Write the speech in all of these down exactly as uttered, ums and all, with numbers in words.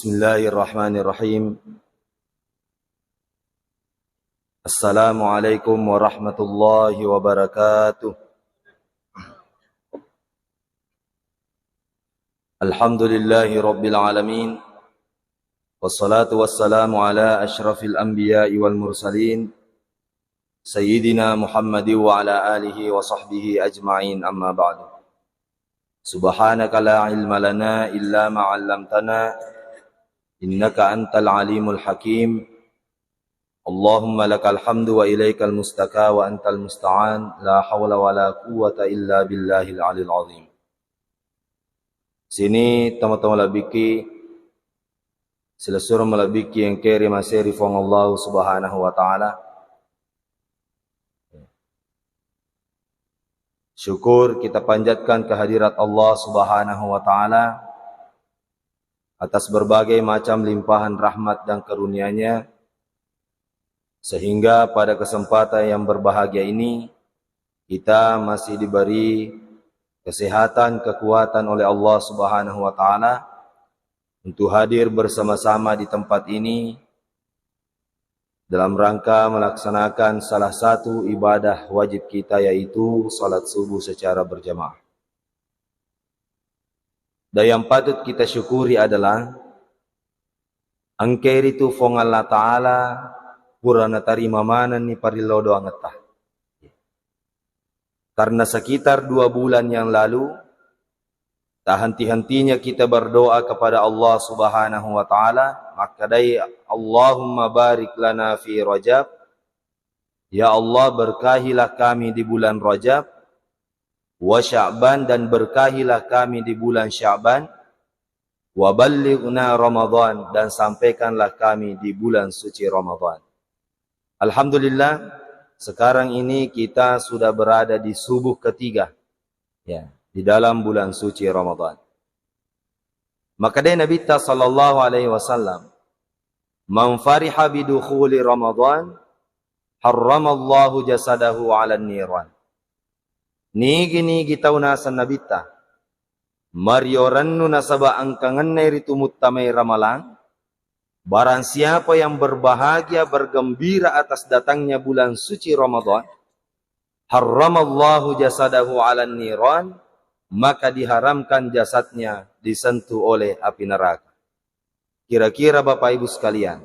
Bismillahirrahmanirrahim. Assalamualaikum warahmatullahi wabarakatuh. Alhamdulillahi rabbil alamin. Wassalatu wassalamu ala asyrafil anbiya'i wal mursalin, Sayyidina Muhammadin wa ala alihi wa sahbihi ajma'in, amma ba'du. Subhanaka la ilma lana illa ma 'allamtana, innaka antal alimul hakim. Allahumma lakal hamdu wa ilaikal mustaka wa antal musta'an, la haula wa la quwwata illa billahil alil azim. Sini tama-tama labbiki, silessureng malabbiki engkeri maseri Fuang Allah Subhanahu wa Ta'ala. Syukur kita panjatkan kehadirat Allah Subhanahu wa Ta'ala atas berbagai macam limpahan rahmat dan karunia-Nya, sehingga pada kesempatan yang berbahagia ini kita masih diberi kesehatan, kekuatan oleh Allah Subhanahu wa Ta'ala untuk hadir bersama-sama di tempat ini dalam rangka melaksanakan salah satu ibadah wajib kita, yaitu salat subuh secara berjamaah. Dan yang patut kita syukuri adalah engkeri tu Fuang Allah Ta'ala pura natarima manenni parillau doangetta. Karena sekitar dua bulan yang lalu, tak henti-hentinya kita berdoa kepada Allah Subhanahu wa Ta'ala, makkadai, "Allahumma barik lana fi Rajab." Ya Allah, berkahilah kami di bulan Rajab, wa Sya'ban, dan berkahilah kami di bulan Sya'ban, wa ballighna Ramadan, dan sampaikanlah kami di bulan suci Ramadan. Alhamdulillah, sekarang ini kita sudah berada di subuh ketiga, ya, di dalam bulan suci Ramadan. Makkadai Nabitta sallallahu alaihi wasallam, "Man fariha bidukhuli Ramadan, harramallahu jasadahu 'alan niran." Nigi-nigi tau naseng Nabitta, mario rennu nasaba engkangennai ritu muttamai Ramalang, barang siapa yang berbahagia, bergembira atas datangnya bulan suci Ramadan, harramallahu jasadahu 'alan niran, maka diharamkan jasadnya disentuh oleh api neraka. Kira-kira Bapak Ibu sekalian,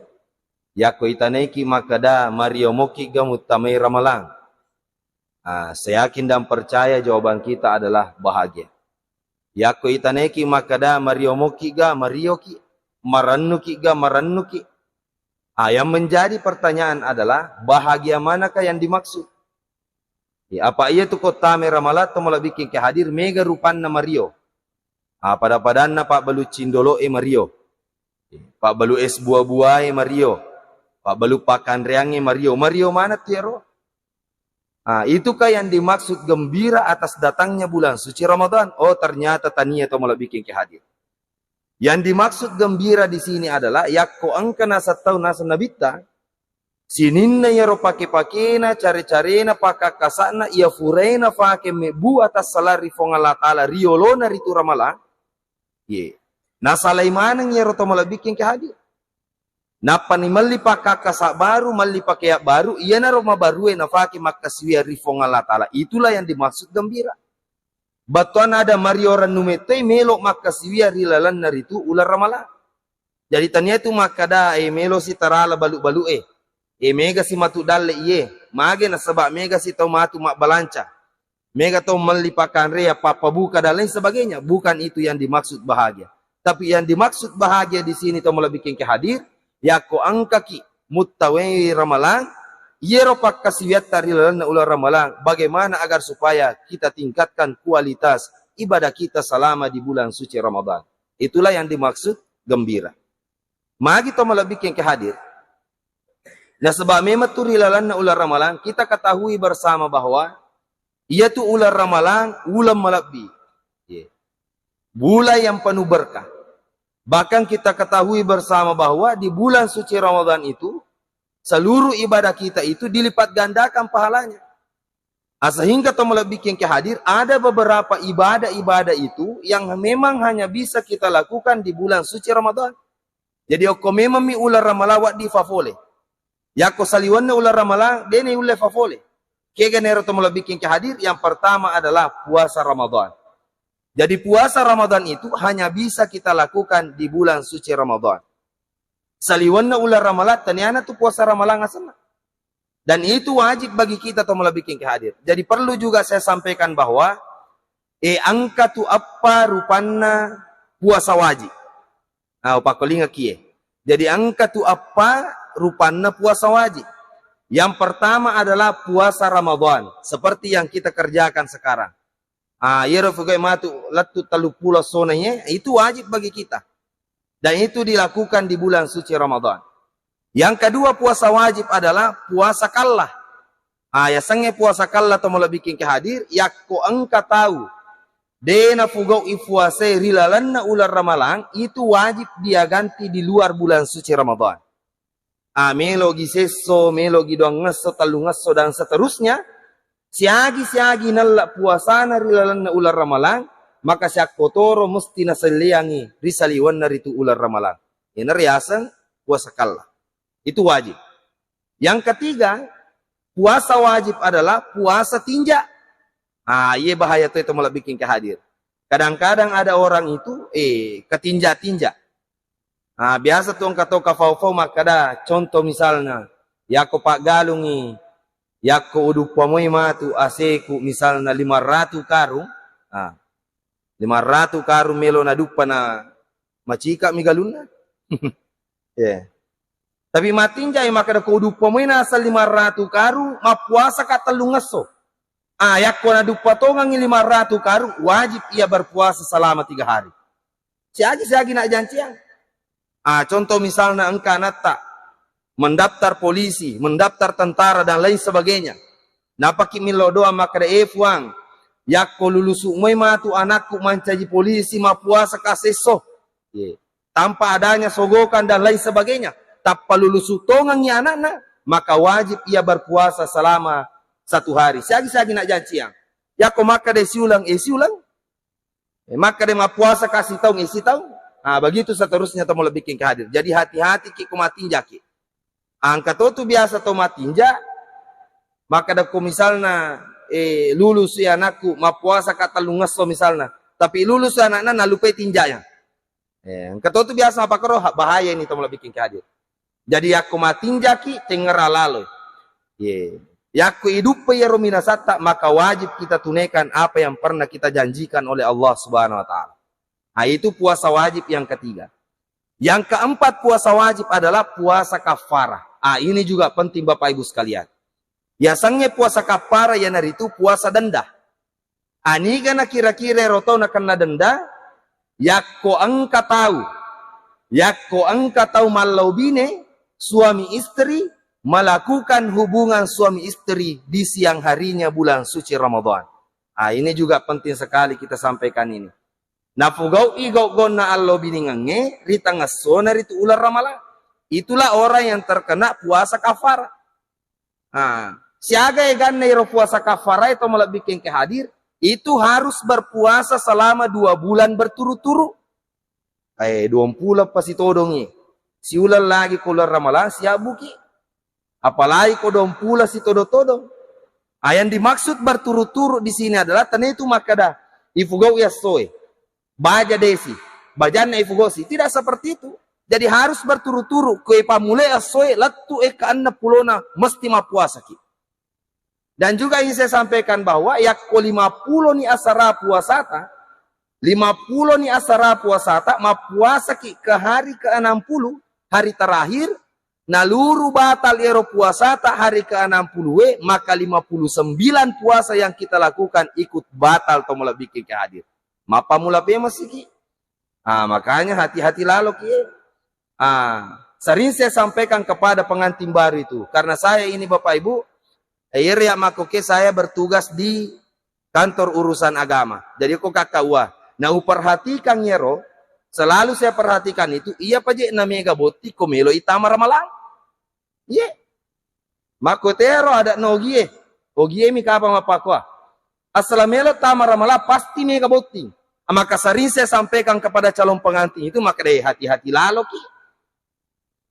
yakko itanaiki makkada mario mokkiga muttamai Ramalang? Ah, saya yakin dan percaya jawaban kita adalah bahagia. Yakko itanaiki makkada mario mokkiga, marioki, marennukiga, marennuki. Ah, yang menjadi pertanyaan adalah, bahagia manakah yang dimaksud? Ya, apa iya tu kottame Ramalang to malebbiking ke hadir mega rupanna mario. Ah, pada-padanna pabbalu cindolo'e mario. Pabbalu es buah-buahe mario. Pabbalu pakanreangnge mario. Mario mana tiaro? Ah, itukah yang dimaksud gembira atas datangnya bulan suci Ramadan? Oh, ternyata tania to malebbiking ke hadir. Yang dimaksud gembira di sini adalah yakko engka naseng tau naseng Nabitta, sininna iyaro pake-pakena, care-carena, pakkakkasa'na, iya furaena fake mebbu atas sala ri Fuang Allah Ta'ala riolona ritu Ramalang, ye, nasalai maneng iyaro to malebbiking ke hadir. Nappani melli pakkakkasa baru, melli pakeang baru, iyanaro mabarue nafake makkasiwiang ri Fuang Allah Ta'ala. Itulah yang dimaksud gembira. Battuanna ada mario rennu mettoi melo makkasiwiang ri lalenna ritu uleng Ramalang. Jadi tania tu makkada, eh, melo si tarala balu-balu e. Eh, mega si matu dalle iye. Mage nasaba mega si tau matu mabbalanca. Mega tau melli pakanre, pappabuka dan lain sebagainya. Bukan itu yang dimaksud bahagia. Tapi yang dimaksud bahagia di sini to malebbiking ke hadir, yakko engkaki muttawai Ramalang, iyero pakkasiwiatta ri lalenna uleng Ramalang, bagaimana agar supaya kita tingkatkan kualitas ibadah kita selama di bulan suci Ramadan. Itulah yang dimaksud gembira. Magi to malebbiking ke hadir. Nasaba memang tu ri lalenna uleng Ramalang, kita ketahui bersama bahwa iyatu uleng Ramalang, uleng malebbi. Ye. Bulan yang penuh berkah. Bahkan kita ketahui bersama bahwa di bulan suci Ramadan itu, seluruh ibadah kita itu dilipat gandakan pahalanya. Ah, sehingga to malebbiking ke hadir, ada beberapa ibadah-ibadah itu yang memang hanya bisa kita lakukan di bulan suci Ramadan. Jadi okko memang mi uleng Ramalang wedding fafole. Yakko saliwenna uleng Ramalang, de' naulle fafole. Kega nero to malebbiking ke hadir, yang pertama adalah puasa Ramadan. Jadi puasa Ramadan itu hanya bisa kita lakukan di bulan suci Ramadan. Saliwenna uleng Ramalang, taniana tu puasa Ramalang asenna. Dan itu wajib bagi kita to malebbiking ke hadir. Jadi perlu juga saya sampaikan bahwa, eh, engka tu eppa rupanna puasa wajib. Nah, upakkolinga kie. Jadi engka tu eppa rupanna puasa wajib. Yang pertama adalah puasa Ramadan, seperti yang kita kerjakan sekarang. Ah, iyaro fugau'i matu lettu telluppulo essona iye, itu wajib bagi kita. Dan itu dilakukan di bulan suci Ramadan. Yang kedua, puasa wajib adalah puasa kalla. Ah, yasengnge puasa kalla to malebbiking ke hadir, yakko engka tau de' nafugau'i puasae ri lalenna uleng Ramalang, itu wajib dia ganti di luar bulan suci Ramadan. Ah, melogi sesso, melogi duangngesso, tellungesso, dan seterusnya, siagi-siagi nella puasana ri lalenna uleng Ramalang, maka siakkotoro mesti naselleangi ri saliwenna ritu uleng Ramalang. Iyana riaseng puasa kalla. Itu wajib. Yang ketiga, puasa wajib adalah puasa tinja. Ah, iye bahaya tu itu malebbiking ke hadir. Kadang-kadang ada orang itu, eh, ketinja-tinja. Ah, biasa tu engka to kafau-fau makkada, contoh misalna, yakko paggalungi, yakko uduppa moi matu aseku misalna lima ratu karung, ah, lima ratu karung melo naduppa na macika mi galunna. Iya. Tapi matinjai makkada ko uduppa moi naseng lima ratu karung, mappuasa ka tellungesso. Ah, yakko naduppa tongengi lima ratu karung, wajib ia berpuasa selama tiga hari. Siagi-siagi nak janciang. Ah, contoh misalna engka anatta mendaftar polisi, mendaftar tentara dan lain sebagainya. Napaki millau doa makkada, "Eh Fuang, yakko lulusu moi matu anakku mancaji polisi, mappuasa ka sesso." Ye. Tanpa adanya sogokan dan lain sebagainya. Tappa lulusu tongengi anakna, maka wajib ia berpuasa selama satu hari. Siagi-siagi nak janciang. Yakko makkada siulang, eh siulang. Eh, makkada mappuasa ka sitaung, eh, sitaung. Ah, begitu seterusnya to malebbiking ke hadir. Jadi hati-hati ki ko matinjaki. Engka to tu biasa to matinja, makkada ko misalna, eh, lulus ya anakku, mappuasa ka tellungesso misalna. Tapi lulus anakna nalupai tinjanya. Eh, engka to tu biasa mappakoro, ha-, bahaya ini to malebbiking ke hadir. Jadi yakko matinjaki, tengngera laloi. Ye. Yakko iduppa iyaro minasatta, maka wajib kita tunaikan apa yang pernah kita janjikan oleh Allah Subhanahu wa Ta'ala. Nah, itu puasa wajib yang ketiga. Yang keempat puasa wajib adalah puasa kafarah. Ah, ini juga penting Bapak Ibu sekalian. Yasengnge puasa kafarah iyanaritu puasa denda. Aniga nakira-kira ero tau nakenna denda, yakko engka tau, yakko engka tau mallau bine, suami istri, melakukan hubungan suami istri di siang harinya bulan suci Ramadan. Ah, ini juga penting sekali kita sampaikan ini. Nafugau'i gau-gaunna allo biningengnge ri tangessona ritu uleng Ramalang. Itulah orang yang terkena puasa kafara. Ah, siaga eganna iro puasa kafara itu malebbi kengke hadir, itu harus berpuasa selama dua bulan berturut-turut. Eh, duampulo pasitodongi. Siuleng lagi ko uleng Ramalang, siabbuki. Apalagi ko duampulo sitodo-todong. Ah, yang dimaksud berturut-turut di sini adalah tania tu makkada, ifugau essoe. Baja desi. Bajanna ifugausi. Tidak seperti itu. Jadi harus berturut-turut. Ko ipammulai essoe, lettu e ke enneng pulona mesti mappuasaki. Dan juga ingin saya sampaikan bahwa yakko lima pulo ni asara puasata, lima pulo ni asara puasata, mappuasaki ke hari ke enam puluh, hari terakhir, naluru batal ero puasata hari ke enam puluh e, maka lima puluh sembilan puasa yang kita lakukan ikut batal to malebbi ke hadir. Mappammula pe masiki. Ah, makanya hati-hati lalo ki. Ah, sering saya sampaikan kepada pengantin baru itu, karena saya ini Bapak Ibu, eh, iyaro ya makkoke saya bertugas di kantor urusan agama. Jadi ko kakak wa, nah uperhatikan yero, selalu saya perhatikan itu, iya paje na mega botti ko melo itama Ramalang. Iye. Makko tero ada no ogie. Ogie mi kapang mappakoa. Asal melo tama Ramalang pasti mega botting. Maka sering saya sampaikan kepada calon pengantin itu, maka deh hati-hati lalo ki.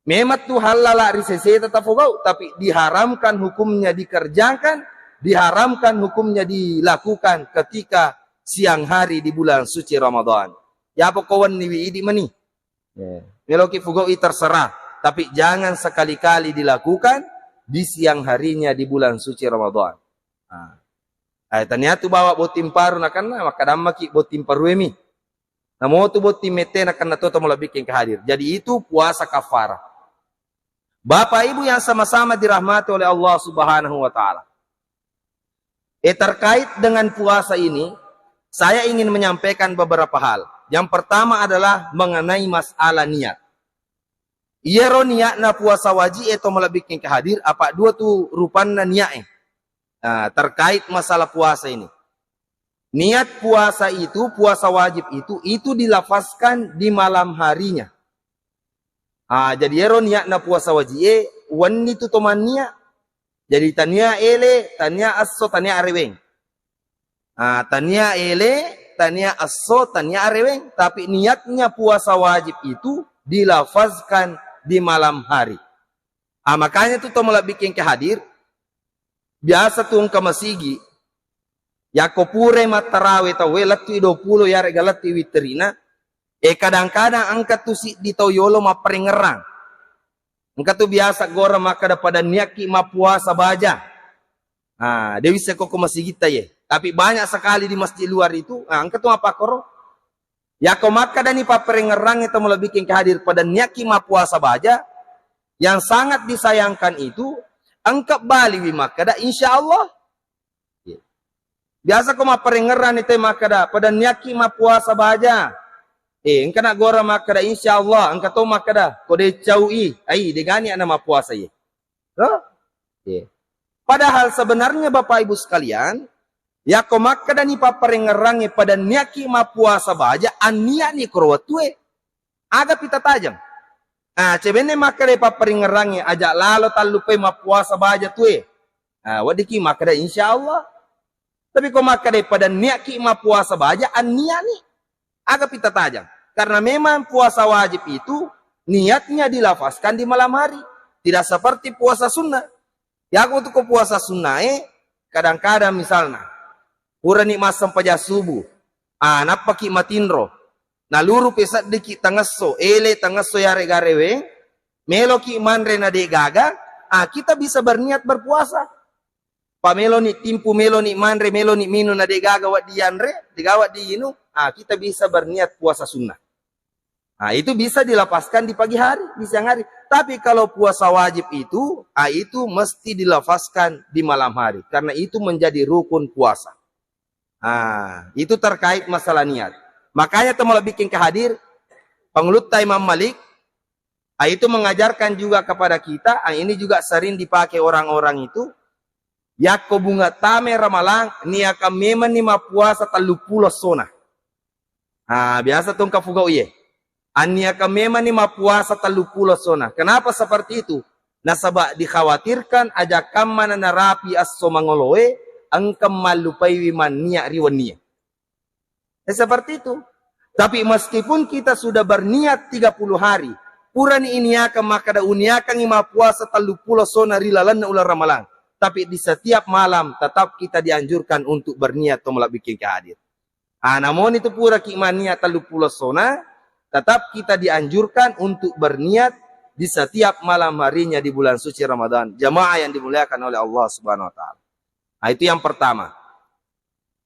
Memang tu hallala ri seseta tafogau, tapi diharamkan hukumnya dikerjakan, diharamkan hukumnya dilakukan ketika siang hari di bulan suci Ramadan. Yapo ko wenni wi idi meni. Ya. Meloki fugau'i terserah, tapi jangan sekali-kali dilakukan di siang harinya di bulan suci Ramadan. Nah. Eh, tania tu bawa botting paru nakenna, maka dammaki botting paruemi. Namo tu botting mette nakenna to, to malebbikkeng hadir. Jadi itu puasa kafara. Bapak Ibu yang sama-sama dirahmati oleh Allah Subhanahu wa Ta'ala. Eh, terkait dengan puasa ini, saya ingin menyampaikan beberapa hal. Yang pertama adalah mengenai masalah niat. Iyaro niatna puasa wajib e to malebbikkeng hadir, apa dua tu rupanna niat e. Nah, terkait masalah puasa ini. Niat puasa itu, puasa wajib itu, itu dilafazkan di malam harinya. Ah, jadi ero niatna puasa wajib e, wenni tu to manniat. Jadi tania ele, tania esso, tania areweng. Ah, tania ele, tania esso, tania areweng. Tapi niatnya puasa wajib itu dilafazkan di malam hari. Ah, makanya tu to malebbikkeng hadir, biasa tu engka masigi, yakko purai mattarawe tauwe, lettu i dua pulo yarega lettu i witterina, eh, kadang-kadang engka tu siddi tau yolo mapparengngerang. Engka tu biasa gora makkeda pada niakki mappuasa baja. Ah, de wisseng ko ko masigitta ye. Tapi banyak sekali di masjid luar itu, ah, engka tu mappakoro. Yakko makkedani papparengngerangnge to malebbikkeng hadir pada niakki mappuasa baja, yang sangat disayangkan itu engka baliwi makkeda insya Allah. Biasa ko mapparengngerang ni te makkeda pada niakki mappuasa baja. Eh, engka na gora makkeda insya Allah, engka to makkeda ko de caui, ai degani ana mappuasa ye. Loh? Iya. Padahal sebenarnya Bapak Ibu sekalian, yakko makkedani papparengngerangnge pada niakki mappuasa baja, anniani koro wettue. Aga pita tajeng. Ah, cebenne makkeda papparengngerangnge aja lalo tallupai mappuasa baja tue. Ah, weddiki makkeda insya Allah. Tapi ko makkeda pada niakki mappuasa baja, anniani. Aga pita tajeng. Karena memang puasa wajib itu niatnya dilafazkan di malam hari. Tidak seperti puasa sunnah. Yaku tu ko puasa sunnae, kadang-kadang misalna, purani massempajang subuh, ah, nappaki matinro, naluru pe seddiki tangesso, ele tangesso yarega areweng, meloki manre na de gaga, ah, kita bisa berniat berpuasa. Pa meloni timpu, meloni manre, meloni minung na de gaga wedding yanre, de gaga wedding inung, ah, kita bisa berniat puasa sunnah. Nah, itu bisa dilapaskan di pagi hari, di siang hari. Tapi kalau puasa wajib itu, ah, itu mesti dilafazkan di malam hari, karena itu menjadi rukun puasa. Ah, itu terkait masalah niat. Makanya to malebbikkeng hadir, pangulutta Imam Malik, ah, itu mengajarkan juga kepada kita, ah, ini juga sering dipakai orang-orang itu, yakko bunga tame Ramalang, niakang memanni mappuasa telluppulo essona. Ah, biasa tu engka fugau iye. Anniakang memanni mappuasa telluppulo essona. Kenapa seperti itu? Nasaba dikhawatirkan aja kammana narapi esso mangoloe, engka mallupaiwi manniat ri wennie. Eh, seperti itu. Tapi meskipun kita sudah berniat tiga puluh hari, purani iniakang makkeda uniakangngi mappuasa telluppulo essona ri lalenna uleng Ramalang, tapi di setiap malam tetap kita dianjurkan untuk berniat to malebbikkeng hadir. Ah, namoni tu puraki manniat telluppulo essona, tetap kita dianjurkan untuk berniat di setiap malam harinya di bulan suci Ramadan. Jamaah yang dimuliakan oleh Allah Subhanahu wa Ta'ala. Ah, itu yang pertama.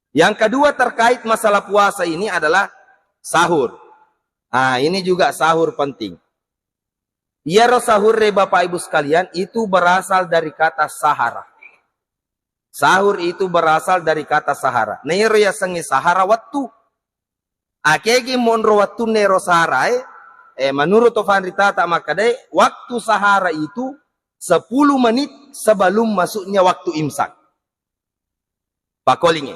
Yang kedua terkait masalah puasa ini adalah sahur. Ah, ini juga sahur penting. Iyaro sahurre Bapak Ibu sekalian itu berasal dari kata sahara. Sahur itu berasal dari kata sahara. Na iyaro yasengnge sahara wettu. Akegi monro wettunna ero saharae, eh, menurut to fanritata makkedae, waktu sahara itu sepuluh menit sebelum masuknya waktu imsak. Pakolingnge.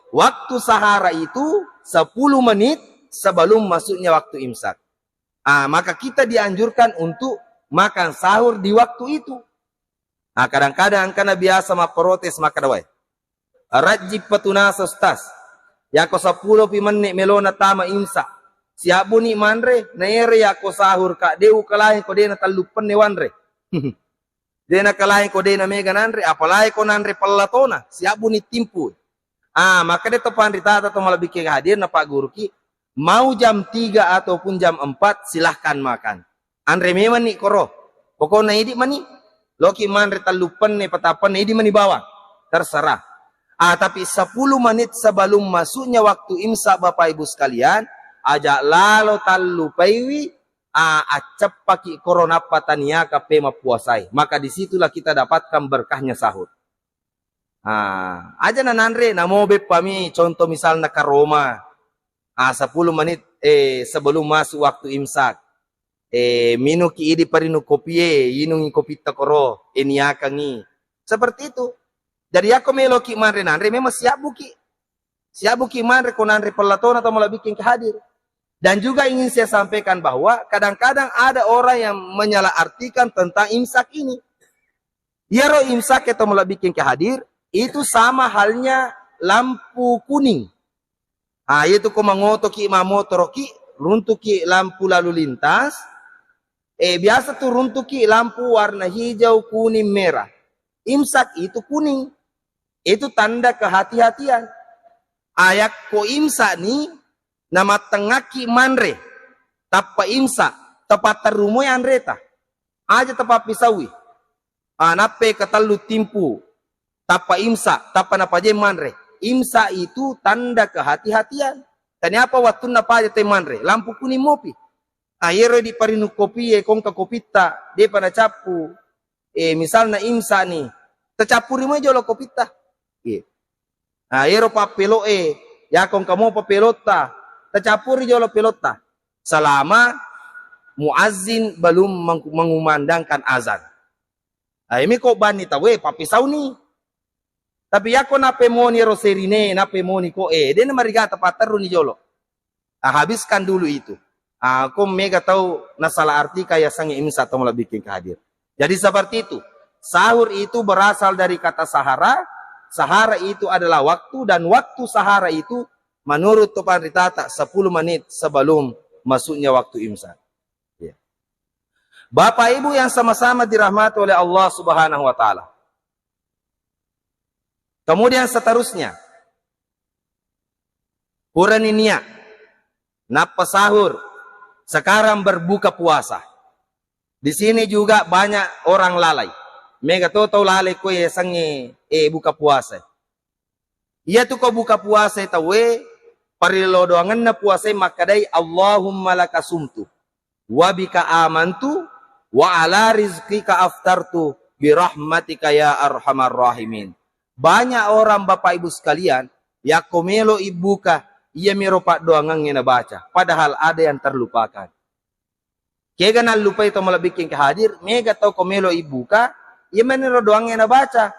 Waktu sahara itu sepuluh menit sebelum masuknya waktu imsak. Ah, maka kita dianjurkan untuk makan sahur di waktu itu. Ah, kadang-kadang engkana biasa mapprotes makkeda, "Wae, rajjippa tu nasa, Ustaz. Yako seppulo pi menni melona tama imsak. Siabbuni manre, naere yako sahur ka, de ukalae ko de na tellu penne wanre. De na kalae ko de na mega nanre, apalagi ko nanre pellatona, siabbuni timpu. Ah, maka de to panritata to malebbikke hadir na Pak Guruki, mau jam tiga ataupun jam empat, silahkan makan. Anre memang ni koro. Pokokna idi mani, loki manre tellu penne, peta penne, idi mani bawang. Terserah. Ah, tapi sepuluh menit sebelum masuknya waktu imsak, Bapak Ibu sekalian, aja lalo tallu paiwi, ah, acceppaki koro nappa taniaka pe mappuasai. Maka disitulah kita dapatkan berkahnya sahur. Ah, aja nananre, namo beppami, contoh misalna karoma. Ah, sepuluh menit, eh, sebelum masuk waktu imsak. Eh, minuki idi parinu kopie, inungi kopitta koro, eh, niakangi. Seperti itu. Jadi, yako meloki manre nanre, memang siabbuki. Siabbuki manre ko nanre pellatona to malebbikke hadir. Dan juga ingin saya sampaikan bahwa kadang-kadang ada orang yang menyalahartikan tentang imsak ini. Iyaro imsak to malebbikke hadir, itu sama halnya lampu kuning. Ah, itu ko mangotoki, mamotoroki, runtuki lampu lalu lintas, eh, biasa tu runtuki lampu warna hijau, kuning, merah. Imsak itu kuning. Itu tanda kehati-hatian. Ayakko imsak ni, namattengngakki manre, tappa imsak, tapatterumoi anreta. Aja tapappisaui. Ah, nappe katellu timpu, tappa imsak, tappa napajeng manre. Imsak itu tanda kehati-hatian. Taniapa wattunna paja te manre, lampu kuning mopi. Ah, yero di parinu kopie, kongka kopitta, depa nacappu. Eh, misalna imsak ni, tacappuri moi jolo kopitta. Iya. Ah, yero pappelo'e, yako engka mopa pelotta, tacappuri jolo pelotta. Selama muazzin belum meng-, mengumandangkan azan. Ah, imi ko banni tauwe, pappisauni. Tapi yako nappemoni ro serine, nappemoni ko, eh, dena marigata patterruni jolo. Ah, habiskan dulu itu. Ah, ko mega tau nasalahartika yasengnge imsak to malebbikke hadir. Jadi seperti itu. Sahur itu berasal dari kata sahara. Sahara itu adalah waktu, dan waktu sahara itu menurut to panritata sepuluh menit sebelum masuknya waktu imsak. Ya. Bapak Ibu yang sama-sama dirahmati oleh Allah Subhanahu wa Ta'ala. Kemudian seterusnya, purani nia, nappa sahur, sekarang berbuka puasa. Di sini juga banyak orang lalai. Mega to tau lalai ko yasengnge, eh, buka puasa. Iyatu ko buka puasa tauwe, parello doangenna puasa makkadai, "Allahumma laka sumtu, wa bika amantu, wa ala rizqika aftartu, birahmatika ya arhamar rahimin." Banyak orang, Bapak Ibu sekalian, yakko melo ibbuka, iya miro paddoangengnge nabaca, padahal ada yang terlupakan. Kega nallupai to malebbikke hadir, mega tau ko melo ibbuka, iya meniro doangnge nabaca.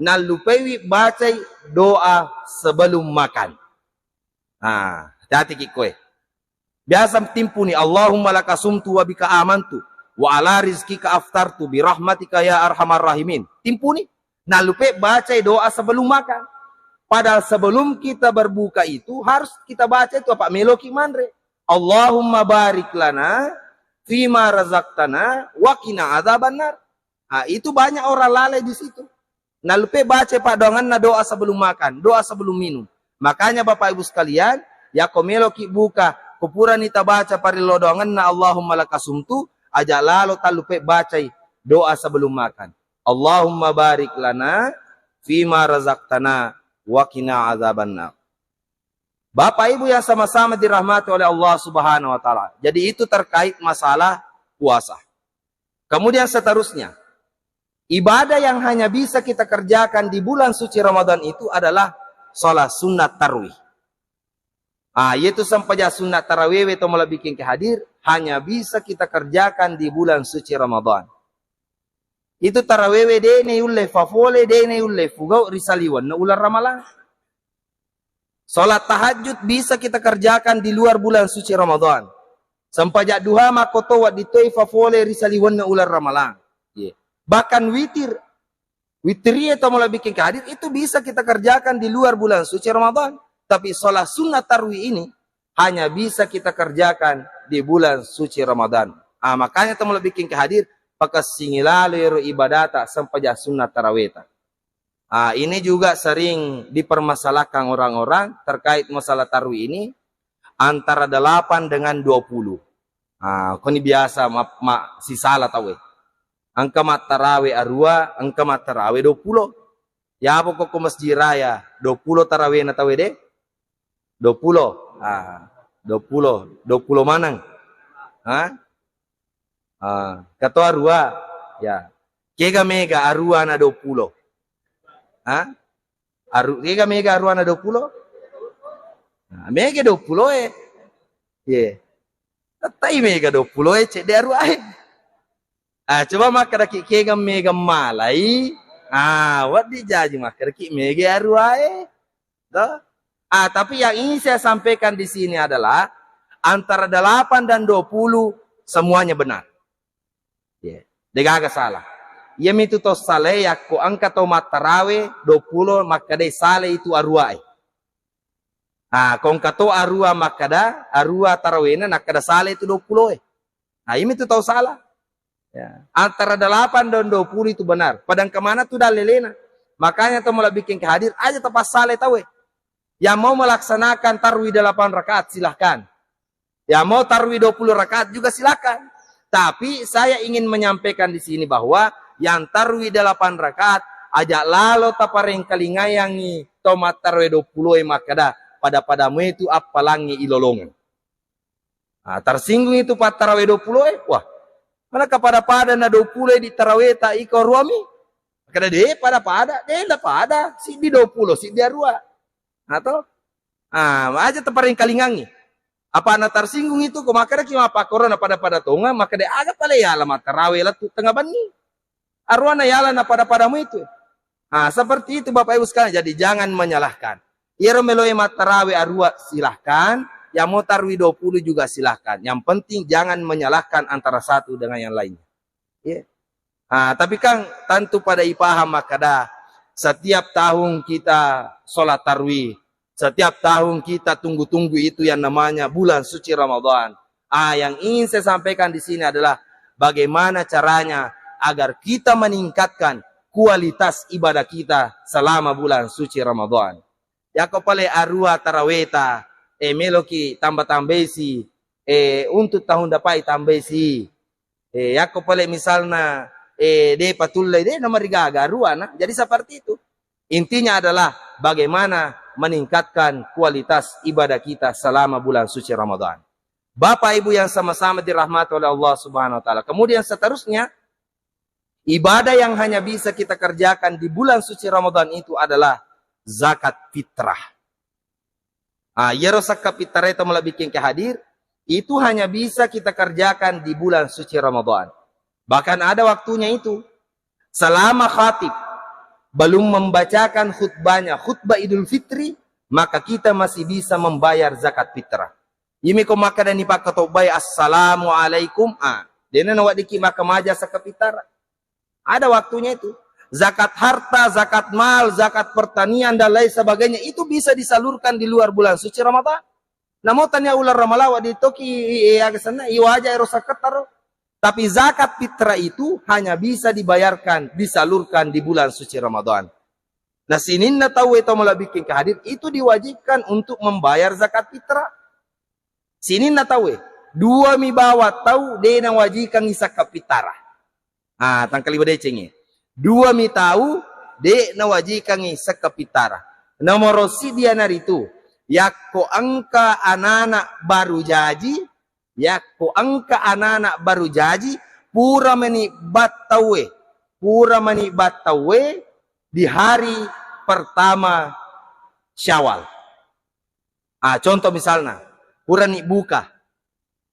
Nallupaiwi bacai doa sebelum makan. Ah, hati-hati ki koe. Biasa timpuni, "Allahumma laka sumtu wa bika amantu, wa ala rizqika aftartu, bi rahmatika ya arhamar rahimin." Timpuni, nallupai bacai doa sebelum makan. Padahal sebelum kita berbuka itu harus kita baca itu apa? Meloki manre. "Allahumma barik lana fima razaqtana wa qina adzabannar." Ah, itu banyak orang lalai di situ. Nallupai baca paddoangenna doa sebelum makan, doa sebelum minum. Makanya Bapak Ibu sekalian, yako meloki buka, kupurani tabaca parello doangenna Allahumma laka sumtu, aja lalo tallupai bacai doa sebelum makan. "Allahumma barik lana fima razaqtana wa qina adzabannar." Bapak Ibu yang sama-sama dirahmati oleh Allah Subhanahu wa Ta'ala. Jadi, itu terkait masalah puasa. Kemudian seterusnya, ibadah yang hanya bisa kita kerjakan di bulan suci Ramadan itu adalah salat sunnat tarwih. Ah, yaitu sempajang sunnat tarawewe to malebbikke hadir, hanya bisa kita kerjakan di bulan suci Ramadan. Itu tarawewe de' naulle fafole, de' naulle fugau ri saliwenna uleng Ramalang. Salat tahajud bisa kita kerjakan di luar bulan suci Ramadan. Sempajang duha makkoto wedding toi fafole ri saliwenna uleng Ramalang. Ye. Bahkan witir, witrie to malebbikke hadir itu bisa kita kerjakan di luar bulan suci Ramadan. Tapi salat sunnat tarwih ini hanya bisa kita kerjakan di bulan suci Ramadan. Ah, makanya tau malebbi engka hadir, pakessingi lalo ero ibadata sempajang sunnah taraweta. Ah, ini juga sering dipermasalahkan orang-orang terkait masalah tarwi ini, antara delapan dengan dua puluh. Ah, koni biasa ma-, ma-, sisala tauwe. Engka mattarawe arua, engka mattarawe dua puluh. Yapa ko, ko Masjid Raya, dua puluh tarawena tauwe de? Dua puluh. Ah, dua puluh, dua puluh maneng. Ha? Ah, kato arua. Ya. Kega mega arua na dua puluh? Ha? Aru, kega mega arua na dua puluh? Nah, mega dua puluh e. Ye. Tettai mega dua puluh e, cedde arua e. Ah, coba makkedaki kega mega malai. Ah, wedding jaji makkedaki mega arua e. Toh? Ah, tapi yang ingin saya sampaikan di sini adalah antara delapan dan dua puluh semuanya benar. Ye. Degaga salah. Iyamitu to salae yakko engka to mattarawe dua puluh makkeda sala itu arua e. Ah, ko engka to arua makkeda, arua tarawena nakkeda sala itu dua puluh e. Ah, iyamitu tau salah. Ya. Antara delapan dan dua puluh itu benar. Padang kemana tu dalilena? Makanya tau malebbi engka hadir, aja tapassale tauwe. Yang mau melaksanakan tarwi delapan rakaat, silahkan. Yang mau tarwi dua puluh rakaat juga silahkan. Tapi saya ingin menyampaikan di sini bahwa yang tarwi delapan rakaat, aja lalo taparengkalingayangi to mattarwe dua puluh e makkeda, pada-padamu itu appalangi ilolongeng. Ah, tersinggung itu pattarawe dua puluh e, wah, mana kepada-pada na dua puluh e di taraweta iko aruami? Kada de pada-pada, de nda pada, siddi dua puluh, siddi arua. Atau? Ah, aja taparengkalingangi. Apa na tersinggung itu, ko makkeda ki mappakkoro na pada-pada tonga, makkeda aga pale yala mattarawe lettu tengnga benni. Aruana yala na pada-padamu itu. Ah, seperti itu Bapak Ibu sekalian. Jadi jangan menyalahkan. Iyaro meloe mattarawe arua silahkan, yang mau tarwi dua puluh juga silahkan. Yang penting jangan menyalahkan antara satu dengan yang lainnya. Ya. Ah, tapi kan tentu pada ipaham makkeda setiap tahun kita sholat tarwi, setiap tahun kita tunggu-tunggu itu yang namanya bulan suci Ramadan. Ah, yang ingin saya sampaikan di sini adalah bagaimana caranya agar kita meningkatkan kualitas ibadah kita selama bulan suci Ramadan. Yakko pale arua taraweta, eh, meloki tamba-tambaisi, eh, untuk tahun depan tambaisi. Eh, yakko pale misalna, eh, de patullei, de namarigaga aruana. Jadi seperti itu. Intinya adalah bagaimana meningkatkan kualitas ibadah kita selama bulan suci Ramadan. Bapak Ibu yang sama-sama dirahmati oleh Allah Subhanahu wa Ta'ala. Kemudian seterusnya, ibadah yang hanya bisa kita kerjakan di bulan suci Ramadan itu adalah zakat fitrah. Ah, iyaro zakat fitrah itu malebbi engka hadir, itu hanya bisa kita kerjakan di bulan suci Ramadan. Bahkan ada waktunya itu. Selama khatib belum membacakan khutbahnya, khutbah Idul Fitri, maka kita masih bisa membayar zakat fitrah. Imi ko makkeda ni pakkatobbai, "Assalamualaikum." Ah, dena nawaddiki makkamaja zakat fitrah. Ada waktunya itu. Zakat harta, zakat mal, zakat pertanian, dan lain sebagainya, itu bisa disalurkan di luar bulan suci Ramadan. Namo tania uleng Ramalang, wedding toki i, i, aga senna, iwaja ero sakettaro. Tapi zakat fitrah itu hanya bisa dibayarkan, disalurkan di bulan suci Ramadan. Nah, sininna tau e tau malebbi engka hadir itu diwajibkan untuk membayar zakat fitrah. Sininna tau e, dua mi bawang tau de nawajikangi zakat fitrah. Ah, tangkaliwa decengngi. Dua mi tau de nawajikangi zakat fitrah. Nomoro siddi iyanaritu, yakko engka anana baru jaji, yakko engka anana baru jaji, pura mani battauwe, pura mani battauwe di hari pertama Syawal. Ah, contoh misalna, purani buka.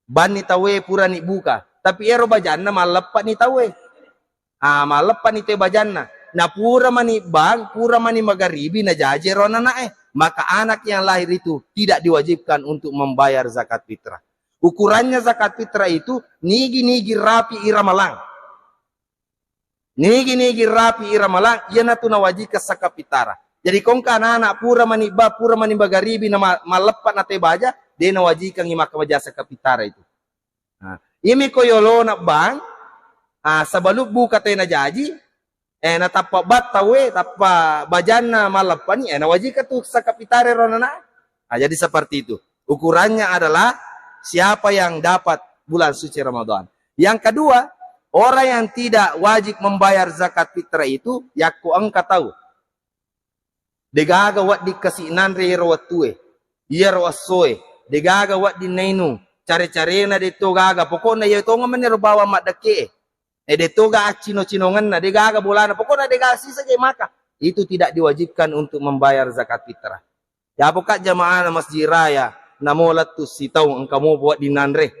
Banni tauwe purani buka. Tapi ero bajanna malleppani tauwe. Ah, malleppani te bajanna. Na pura mani bang, pura mani magaribi na jaji ero anana'e. Maka anak yang lahir itu tidak diwajibkan untuk membayar zakat fitrah. Ukurannya zakat fitrah itu nigi-nigi rapi i Ramalang. Nigi-nigi rapi i Ramalang, iyanatu nawajikeng zakat fitrah. Jadi ko engka anana pura mani ba, pura mani magaribi na ma-, malleppa na te baja, de nawajikangngi makkamaja zakat fitrah itu. Nah, iyami ko yolona bang, ah, sebelum buka tena jaji, eh, natappa battau, eh, tappa bajanna malleppani, eh, nawajikka tu zakat fitrah ro nana. Nah, jadi seperti itu. Ukurannya adalah siapa yang dapat bulan suci Ramadan. Yang kedua, orang yang tidak wajib membayar zakat fitrah itu yakko engka tau degaga wedding kasi nanre iyaro wettue, iyaro essoe, degaga wedding nainung, care-carena detto gaga, pokokna iya tongeng meniro bawang maddekke e. Eh, detto ga accino-cinongenna, degaga bolana, pokokna degaga sisa je maka. Itu tidak diwajibkan untuk membayar zakat fitrah. Yapoka jamaahna Masjid Raya, namo lettu sitaung engka mopo wedding nanre.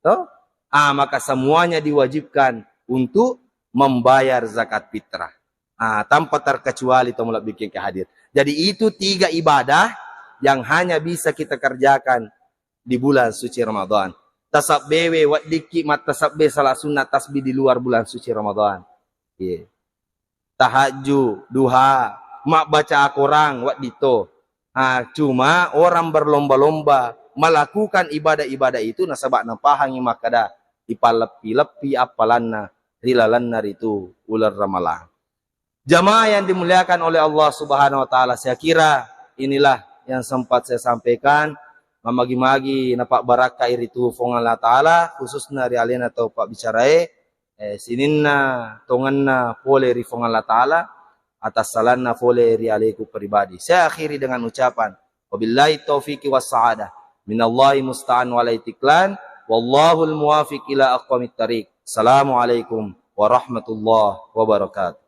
Toh? Ah, maka semuanya diwajibkan untuk membayar zakat fitrah. Ah, tanpa terkecuali to malebbi ke hadir. Jadi itu tiga ibadah yang hanya bisa kita kerjakan di bulan suci Ramadan. Tasabbewe weddikki mattasabbe salat sunnah tasbih di luar bulan suci Ramadan. Iya. Tahajud, duha, mabbaca Al-Quran, wedding to. Ah, cuma orang berlomba-lomba melakukan ibadah-ibadah itu nasaba napahangi makkeda ipalleppi-leppi appalanna ri lalenna ritu uleng Ramalang. Jamaah yang dimuliakan oleh Allah Subhanahu wa Ta'ala, saya kira inilah yang sempat saya sampaikan. Mamagi-magi napabbarakkai ritu Fuang Allah Ta'ala, khususna ri alena tau pabbicarae, eh, sininna tongenna pole ri Fuang Allah Ta'ala, atassalanna pole ri aleku pribadi. Saya akhiri dengan ucapan, wabillahi taufiqi was sa'adah. Minallahi musta'an wa alaihi tiklan. Wallahul muwafiq ila aqwamit tariq. Assalamualaikum warahmatullahi wabarakatuh.